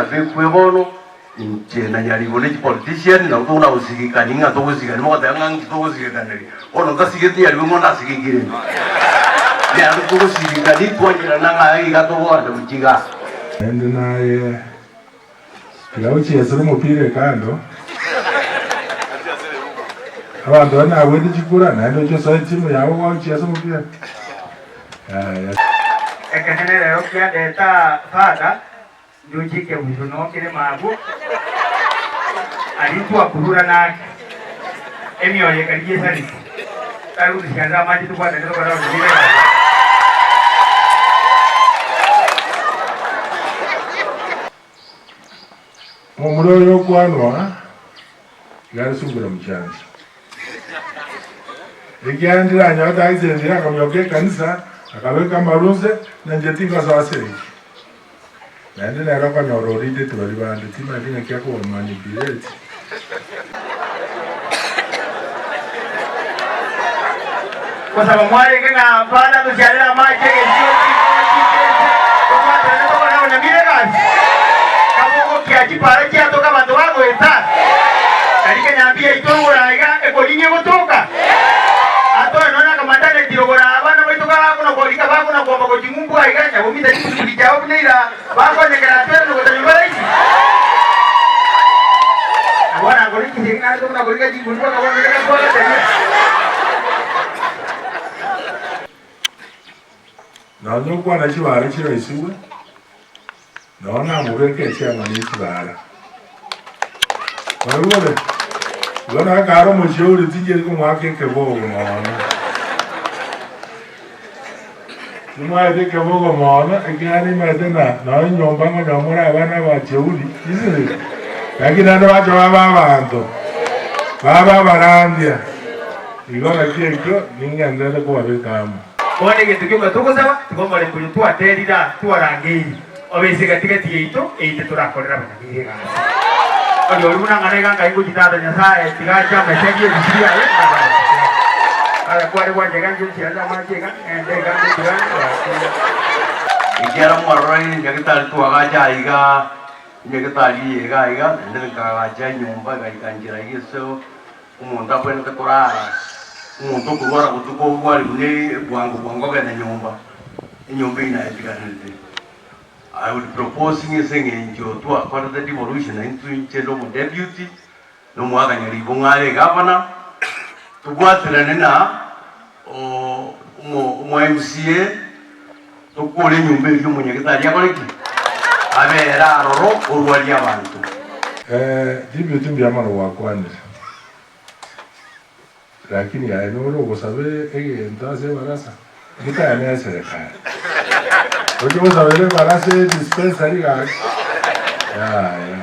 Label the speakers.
Speaker 1: chiabekwe bono, inche na Nyaribo ne chipolitician nabo tokona gosigikani ng'a togosigani mogoteba ng'a nki togosigikaneria. Bono ntasigeti Nyaribo ng'o ndasigekire inche. Nero togosigikani twancherana ng'a iga togogenda gochia igaa.
Speaker 2: Naende naye tiga gochiesera omopira ekando, abanto baria naboete chikura naende oche osoe etimu yabo gwagochiesa omopira. Yaya.
Speaker 3: Ekenene rero kiandeta Father, ndoche ekebuso nokere mabwo, aria twakurura nake, emioyo ekarigia esariti, tari gotusianera amache tobwatane tokore onye bire egasi.
Speaker 2: Momura oyo okwanwa iga are sungura mchancha. Ekiagera ndiranyore accident yakamioka ekanisa akabeka amaru nse na inche tingosoa ase eki. Naende nere okonyora oriteti baria bande timanyeti ng'aki akobamanipulate.
Speaker 3: Gosaba mwarenge ng'a Father tosiarere amache egesio chikoro chitete tobwaterane tokore abanyamira egasi. Kabogokia chipara chiatoka abanto bagoeta. Nari kenyambi yaito igoro aiga ekorigia egotoka. Atoe nonya akamaternity rogoro aa abana baito gakona korika bakona kwamba gochia ng'umbu aiga nyabomita chipikipiki chiabo buna ira bakonyekera atwere nogota nyomba rahisi. Na bono akore chisegi naende tokona korika chinguru mpaka bono reka twagateria.
Speaker 2: Nonya okwana chibara chiraisigwe, nonya namobeke echiama ne chibara. Mwaigure? Igo nakare omoshauri tincheti komoaka ekebogo mono. Timwaete ekebogo mono, ekiagera nimaete na nonya enyomba nkonya more abana abacheuri, isn't it? Lakini naende bacha baba abanto, baba abarandia. Igo naki ekio ningenderere kobabeka amo.
Speaker 3: Bono egento gioka togosaba, tiga omorembe oyo twaterire aa twarangeiri obe ase egati-gati yaito, eite torakorere abanyamiri egasi. Oria oria buna ng'ana iga nkai ngochia Tata Nyasae, tiga ache amache gie ebisio biaye, Tata kware gwancha iga inche nchiarere amache iga, ng'ende iga ngochia gaki.
Speaker 1: Ekiagera mwarora nyagetari twagacha aiga, nyagetari eye iga aiga, naende nkagacha enyomba egaika nchera iga ase omonto abwenerete korara, omonto okorwara botuko obware buna bwango bwango ogende nyomba, enyomba eyio naye etiganerete. I would propose ng'a ase eng'encho twakorete devolution na intwe inche na omodeputy, na omwaka Nyaribo ng'a are egavana, tobwaterane na omo omo MCA, tokore enyomba eria omonyagetari akore ki? Abere aroro orwarie abanto.
Speaker 2: Deputy mbuya mono gwakwanire, lakini aye nore ogosaba egento ase ebarasa, motaya ne eserekari. Oche gosabera ebarasa e dispensary gaki, yaya.